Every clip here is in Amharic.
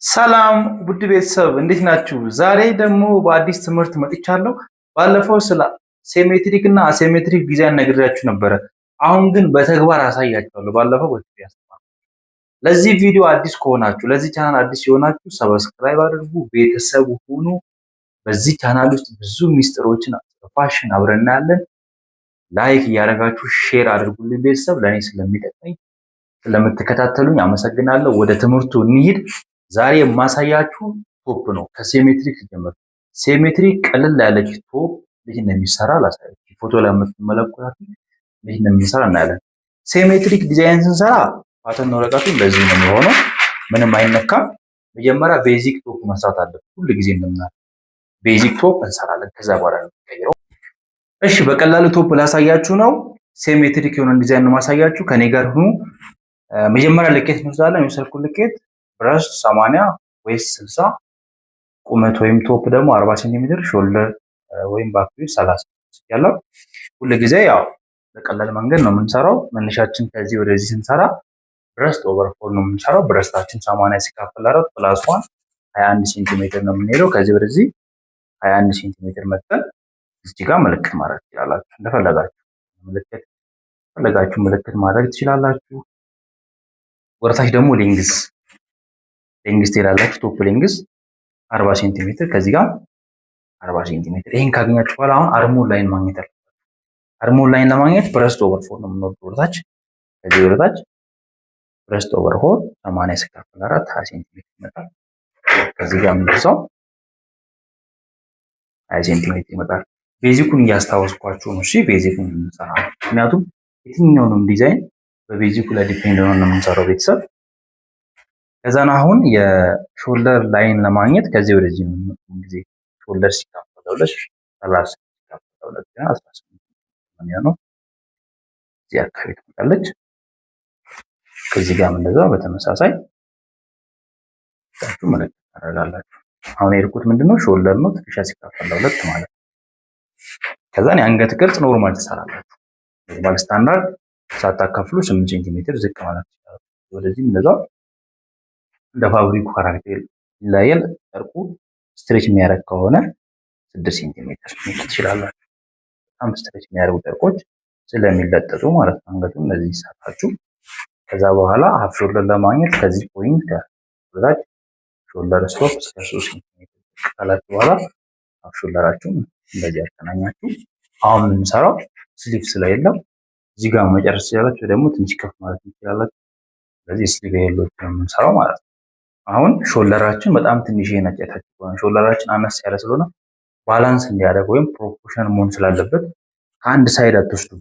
ሰላም ውድ ቤተሰብ፣ እንዴት ናችሁ? ዛሬ ደግሞ በአዲስ ትምህርት መጥቻለሁ። ባለፈው ስለ symmetric እና asymmetric design ነግሬያችሁ ነበረ። አሁን ግን በተግባር አሳያችኋለሁ። ባለፈው በ ያስተማርኩት። ለዚህ ቪዲዮ አዲስ ከሆናችሁ፣ ለዚህ ቻናል አዲስ የሆናችሁ subscribe አድርጉ፣ ቤተሰብ ሁኑ። በዚህ ቻናል ውስጥ ብዙ ሚስጥሮችን ፋሽን አብረን እናያለን። Like እያደረጋችሁ share አድርጉልኝ ቤተሰብ፣ ለእኔ ስለሚጠቅመኝ ስለምትከታተሉኝ አመሰግናለሁ። ወደ ትምህርቱ እንሂድ። ዛሬ የማሳያችሁ top ነው። ከ symmetric ጀምር። Symmetric ቀለል ያለች top እንዴት እንደሚሰራ ላሳያችሁ። ፎቶ ላይ የምትመለከቷት እንዴት እንደሚሰራ እናያለን። Symmetric design ስንሰራ pattern ወረቀቱ እንደዚህ ነው የሚሆነው። ምንም አይነካም። መጀመሪያ basic top መስራት አለብን። ሁሉ ጊዜ እንደምናደርገው basic top እንሰራለን። ከዛ በኋላ ነው የሚቀይረው። እሺ፣ በቀላሉ top ላሳያችሁ ነው። Symmetric የሆነ ዲዛይን ነው ማሳያችሁ። ከኔ ጋር ሁኑ። መጀመሪያ ልኬት እንወስዳለን። የወሰድኩት ልኬት breast 80፣ waist 60፣ ቁመት ወይም top ደግሞ 40 ሴንቲሜትር፣ shoulder ወይም back 30 ያለው። ሁል ጊዜ ያው በቀላል መንገድ ነው የምንሰራው። መነሻችን ከዚህ ወደዚህ ስንሰራ breast over four ነው የምንሰራው። Breast ኣችን 80 ሲካፈል አራት plus one 21 ሴንቲሜትር ነው የምንሄደው። ከዚህ ወደዚህ 21 ሴንቲሜትር መጥተን እዚህ ጋር ምልክት ማድረግ ትችላላችሁ። እንደፈለጋችሁ ምልክት ፈለጋችሁ ምልክት ማድረግ ትችላላችሁ። ወደታች ደግሞ length ትሄዳላችሁ። Top length 40 ሴንቲሜትር፣ ከዚህ ጋር 40 ሴንቲሜትር። ይሄን ካገኛችሁ በኋላ አሁን armhole line ማግኘት አለባችሁ። Armhole line ለማግኘት breast over four ነው የምንወርደው ወደታች። ከዚህ ወደታች breast over four 80 ሲካፈል 4 20 ሴንቲሜትር ይመጣል። ከዚህ ጋር የምንደርሰው 20 ሴንቲሜትር ይመጣል። Basic ኡን እያስታወስኳችሁ ነው። እሺ፣ basic ኡን እንሰራ፣ ምክንያቱም የትኛውንም ዲዛይን በ basic ኡ ላይ depend ሆነን ነው የምንሰራው ቤተሰብ። ከዛን አሁን የ shoulder line ለማግኘት ከዚህ ወደዚህ ነው ጊዜ shoulder ሲካፈል ለሁለት 30 ሲካፈል ለሁለት 18 ነው የሚሆነው። እዚህ አካባቢ ትመጣለች። ከዚህ ጋርም እንደዛው በተመሳሳይ ታችሁ ምልክት ታደርጋላችሁ። አሁን የሄድኩት ምንድነው shoulder ነው፣ ትከሻ ሲካፈል ለሁለት ማለት ነው። ከዛን የአንገት ቅርጽ normal ትሰራላችሁ። Normal standard ሳታካፍሉ 8 ሴንቲሜትር ዝቅ ማለት ትችላላችሁ። ወደዚህም እንደዛው እንደ fabric ኡ character ይለያያል። ጨርቁ stretch የሚያደርግ ከሆነ 6 ሴንቲሜትር መሄድ ትችላላችሁ። በጣም stretch የሚያደርጉ ጨርቆች ስለሚለጠጡ ማለት ነው። አንገቱን እንደዚህ ይሰራችሁ። ከዛ በኋላ half shoulder ለማግኘት ከዚህ point ከበታች shoulder slope እስከ 3 ሴንቲሜትር ካላችሁ በኋላ half shoulder ኣችሁን እንደዚህ ያገናኛችሁ። አሁን የምንሰራው sleeve ስለሌለው እዚህ ጋር መጨረስ ትችላላችሁ፣ ደግሞ ትንሽ ከፍ ማለት ትችላላችሁ። ስለዚህ sleeve የሌለው ነው የምንሰራው ማለት ነው። አሁን shoulder ኣችን በጣም ትንሽ ነች። የታች shoulder ኣችን አነስ ያለ ስለሆነ balance እንዲያደርግ ወይም proportion መሆን ስላለበት ከአንድ side አትወስዱም፣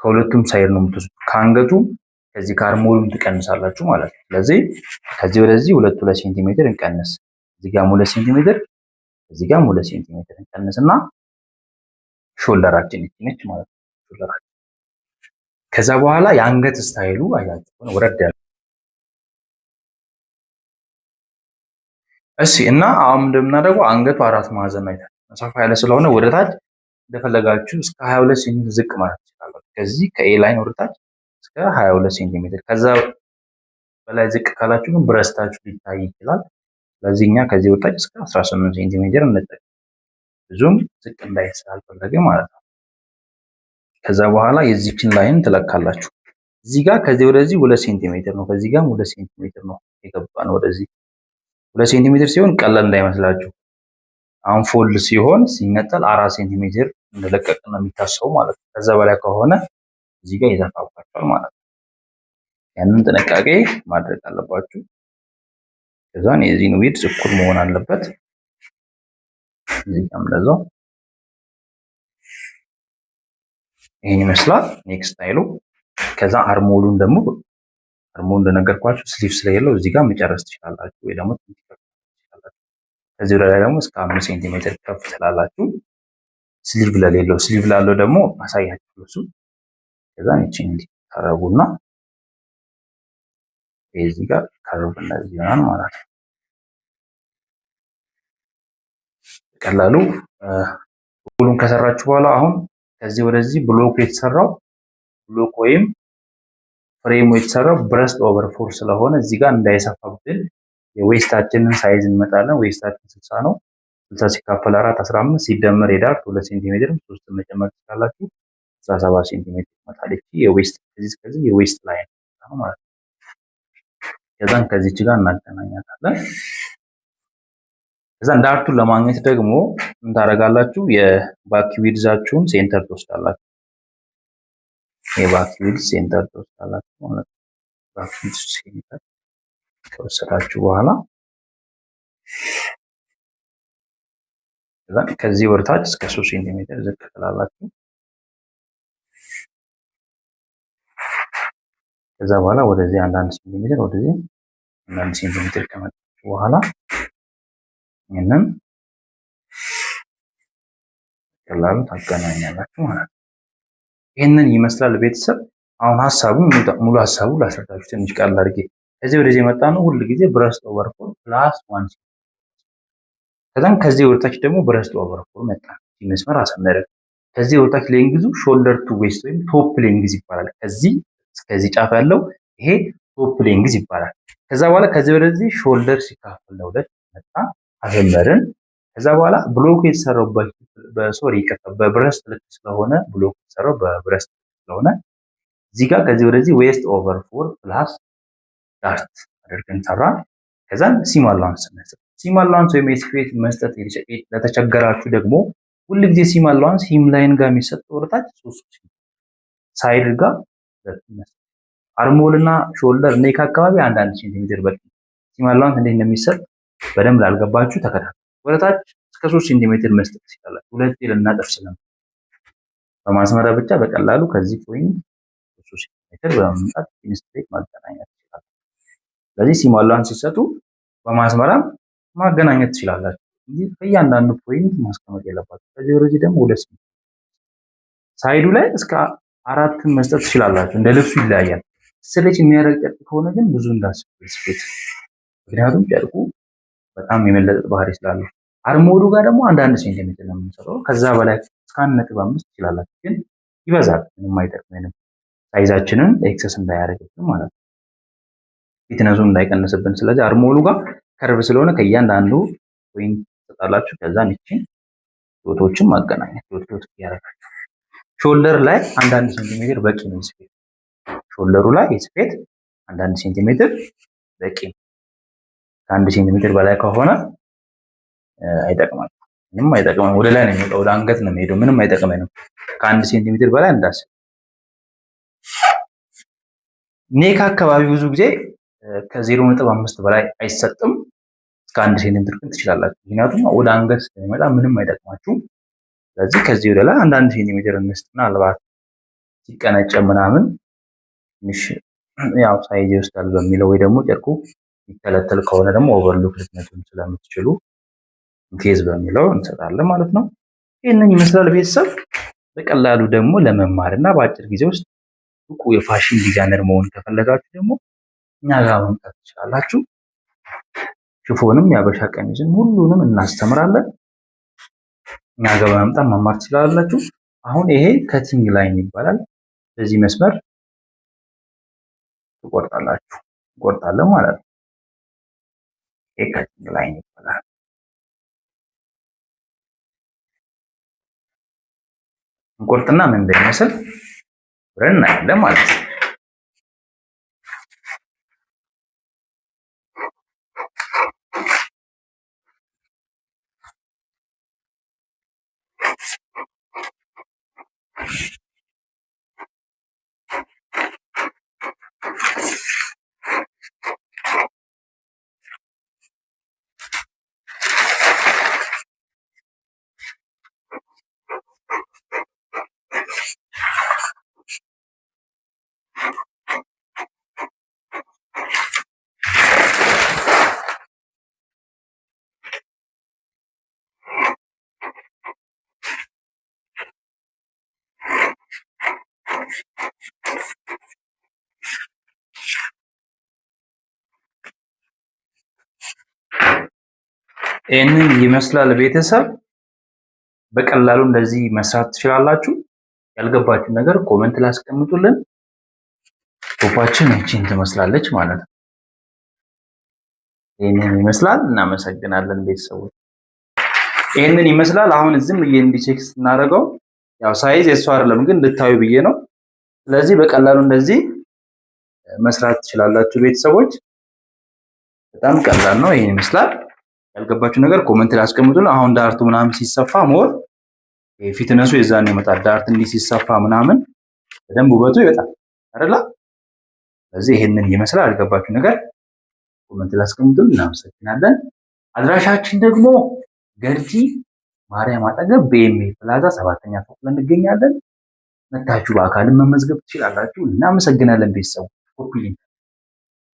ከሁለቱም side ነው የምትወስዱ። ከአንገቱ ከዚህ ከ armhole ኡም ትቀንሳላችሁ ማለት ነው። ስለዚህ ከዚህ ወደዚህ ሁለት ሁለት ሴንቲሜትር እንቀንስ። እዚህ ጋር 2 ሴንቲሜትር፣ እዚህ ጋር 2 ሴንቲሜትር እንቀንስና shoulder ኣችን ይቺ ነች ማለት ነው። Shoulder ኣችን ከዛ በኋላ የአንገት style ኡ አያችሁ ወረድ ያለ። እሺ፣ እና አሁን እንደምናደርገው አንገቱ አራት ማዕዘን አይታችሁ ሰፋ ያለ ስለሆነ ወደ ታች እንደፈለጋችሁ እስከ 22 ሴንቲሜትር ዝቅ ማለት ትችላላችሁ። ከዚህ ከ A line ወደ ታች እስከ 22 ሴንቲሜትር። ከዛ በላይ ዝቅ ካላችሁ ግን breast ኣችሁ ሊታይ ይችላል። ስለዚህ እኛ ከዚህ ወደ ታች እስከ 18 ሴንቲሜትር እንጠቀም። ብዙም ዝቅ እንዳይል ስላልፈለገ ማለት ነው። ከዛ በኋላ የዚችን line ትለካላችሁ። እዚህ ጋር ከዚህ ወደዚህ 2 ሴንቲሜትር ነው። ከዚህ ጋርም 2 ሴንቲሜትር ነው የገባ ነው ወደዚህ 2 ሴንቲሜትር ሲሆን ቀላል እንዳይመስላችሁ። አሁን fold ሲሆን ሲነጠል 4 ሴንቲሜትር እንደለቀቀ ነው የሚታሰበው ማለት ነው። ከዛ በላይ ከሆነ እዚህ ጋር ይዘፋባችኋል ማለት ነው። ያንን ጥንቃቄ ማድረግ አለባችሁ። ከዛን የዚህን width እኩል መሆን አለበት። እዚህ ጋርም እንደዛው ይሄን ይመስላል neck style ኡ። ከዛ armhole ኡን ደግሞ armhole እንደነገርኳችሁ sleeve ስለሌለው እዚህ ጋር መጨረስ ትችላላችሁ፣ ወይ ደግሞ ትንሽ ከፍ ትችላላችሁ። ከዚህ ወደ ላይ ደግሞ እስከ 5 ሴንቲሜትር ከፍ ትላላችሁ። Sleeve ለሌለው፣ sleeve ላለው ደግሞ አሳያችሁ እሱ። ከዛ ይቺን እንዲህ ታረጉና እዚህ ጋር curve እንደዚህ ይሆናል ማለት ነው። በቀላሉ ሁሉን ከሰራችሁ በኋላ አሁን ከዚህ ወደዚህ block የተሰራው block ወይም frame ኡ የተሰራው breast over four ስለሆነ እዚህ ጋር እንዳይሰፋብን የ waist ኣችንን size እንመጣለን። Waist ኣችን 60 ነው። 60 ሲካፈል 4 15 ሲደመር የ dart 2 ሴንቲሜትር 3 መጨመር ትችላላችሁ። 17 ሴንቲሜትር ይመጣል። እቺ የ waist ከዚህ እስከዚህ የ waist line ነው ማለት ነው። ከዛን ከዚች ጋር እናገናኛታለን። ከዛን dart ኡን ለማግኘት ደግሞ ምን ታደርጋላችሁ? የ back width ኣችሁን center ትወስዳላችሁ። የ back width center ትወስዳላችሁ ማለት ነው። Back width center ከወሰዳችሁ በኋላ ከዛ ከዚህ ወደታች እስከ 3 ሴንቲሜትር ዝቅ ትላላችሁ። ከዛ በኋላ ወደዚህ አንዳንድ ሴንቲሜትር ወደዚህ አንዳንድ ሴንቲሜትር ከመጣችሁ በኋላ ይህንን ቀላሉ ታገናኛላችሁ ማለት ነው። ይህንን ይመስላል ቤተሰብ። አሁን ሀሳቡ ሙሉ ሀሳቡ ላስረዳችሁ ትንሽ ቀላል አድርጌ። ከዚህ ወደዚህ የመጣ ነው ሁል ጊዜ breast over four plus 1። ከዛም ከዚህ ወደታች ደግሞ breast over four መጣ። መስመር አሰመረ። ከዚህ ወደታች length ኡ shoulder to waist ወይም top length ይባላል። ከዚህ እስከዚህ ጫፍ ያለው ይሄ top length ይባላል። ከዛ በኋላ ከዚህ ወደዚህ shoulder ሲካፈል ለሁለት መጣ አሰመርን። ከዛ በኋላ block የተሰራው በ sorry ይቅርታ በ breast ልክ ስለሆነ block የተሰራው በ breast ስለሆነ እዚህ ጋር ከዚህ ወደዚህ waist over four plus dart አድርገን ሰራን። ከዛን seam allowance መስጠት፣ seam allowance ወይም የስፌት መስጠት ለተቸገራችሁ ደግሞ ሁል ጊዜ seam allowance hem line ጋር የሚሰጠው ወደታች 3 side ጋር armhole እና shoulder neck አካባቢ አንዳንድ ሴንቲሜትር በቂ። Seam allowance እንዴት እንደሚሰጥ በደንብ ላልገባችሁ ተከታተሉ። ወደታች እስከ 3 ሴንቲሜትር መስጠት ትችላላችሁ። ሁለቴ ልናጠፍ ስለም በማስመሪያ ብቻ በቀላሉ ከዚህ point 3 ሴንቲሜትር በመምጣት straight ማገናኘት ትችላላችሁ። ስለዚህ seam allowance ሲሰጡ በማስመሪያም ማገናኘት ትችላላችሁ እንጂ ከእያንዳንዱ point ማስቀመጥ የለባችሁ። ከዚህ ወደዚህ ደግሞ 2 ሴንቲሜትር side ኡ ላይ እስከ 4 መስጠት ትችላላችሁ። እንደ ልብሱ ይለያያል። Stretch የሚያደርግ ጨርቅ ከሆነ ግን ብዙ እንዳስቡ ስፌት፣ ምክንያቱም ጨርቁ በጣም የመለጠጥ ባህሪ ስላለው። Armhole ኡ ጋር ደግሞ አንዳንድ ሴንቲሜትር ነው የምንሰጠው። ከዛ በላይ እስከ 1.5 ትችላላችሁ፣ ግን ይበዛል፣ ምንም አይጠቅመንም። Size ኣችንን excess እንዳያደርግብን ማለት ነው፣ Thickness ኡን እንዳይቀንስብን። ስለዚህ armhole ኡ ጋር curve ስለሆነ ከእያንዳንዱ point ትሰጣላችሁ። ከዛን እቺን dot ኦችን ማገናኘት dot dot እያደረጋችሁ shoulder ላይ አንዳንድ ሴንቲሜትር በቂ ነው። የስፌት shoulder ኡ ላይ የስፌት አንዳንድ ሴንቲሜትር በቂ ነው። ከአንድ ሴንቲሜትር በላይ ከሆነ አይጠቅምም፣ ምንም አይጠቅምም። ወደ ላይ ነው የሚወጣው፣ ወደ አንገት ነው የሚሄደው። ምንም አይጠቅመንም። ከአንድ ሴንቲሜትር በላይ እንዳስብ። Neck አካባቢ ብዙ ጊዜ ከ0.5 በላይ አይሰጥም። እስከ 1 ሴንቲሜትር ግን ትችላላችሁ። ምክንያቱም ወደ አንገት ስለሚመጣ ምንም አይጠቅማችሁም። ስለዚህ ከዚህ ወደ ላይ አንዳንድ ሴንቲሜትር እንስጥ። ምናልባት ሲቀነጨ ምናምን ትንሽ ያው size ይወስዳል በሚለው ወይ ደግሞ ጨርቁ የሚተለተል ከሆነ ደግሞ overlock ልትመቱን ስለምትችሉ in case በሚለው እንሰጣለን ማለት ነው። ይህንን ይመስላል ቤተሰብ። በቀላሉ ደግሞ ለመማር እና በአጭር ጊዜ ውስጥ ብቁ የ fashion designer መሆን ከፈለጋችሁ ደግሞ እኛ ጋር መምጣት ትችላላችሁ። Chiffon ም የአበሻ ቀሚስም ሁሉንም እናስተምራለን። እኛ ጋር በመምጣት መማር ትችላላችሁ። አሁን ይሄ cutting line ይባላል። በዚህ መስመር ትቆርጣላችሁ፣ እንቆርጣለን ማለት ነው። ይሄ cutting line ይባላል። እንቆርጥና ምን እንደሚመስል አብረን እናያለን ማለት ነው። ይህንን ይመስላል ቤተሰብ። በቀላሉ እንደዚህ መስራት ትችላላችሁ። ያልገባችሁ ነገር comment ላይ አስቀምጡልን። Top ኣችን ይቺን ትመስላለች ማለት ነው። ይህንን ይመስላል። እናመሰግናለን ቤተሰቦች። ይህንን ይመስላል። አሁን ዝም ብዬ እንዲ check ስናደርገው ያው size የእሱ አይደለም ግን እንድታዩ ብዬ ነው። ስለዚህ በቀላሉ እንደዚህ መስራት ትችላላችሁ ቤተሰቦች። በጣም ቀላል ነው። ይህን ይመስላል። ያልገባችሁ ነገር comment ላይ አስቀምጡልን። አሁን dart ኡ ምናምን ሲሰፋ more thickness ኡ የዛን ይመጣል። Dart እንዲህ ሲሰፋ ምናምን በደንብ ውበቱ ይወጣል አይደለ? ስለዚህ ይሄንን ይመስላል። ያልገባችሁ ነገር comment ላይ አስቀምጡልን። እናመሰግናለን። አድራሻችን ደግሞ ገርጂ ማርያም አጠገብ በኤምኤ ፕላዛ 7ኛ ፎቅ ላይ እንገኛለን። መታችሁ በአካልም መመዝገብ ትችላላችሁ። እናመሰግናለን ቤተሰቡ። Copy link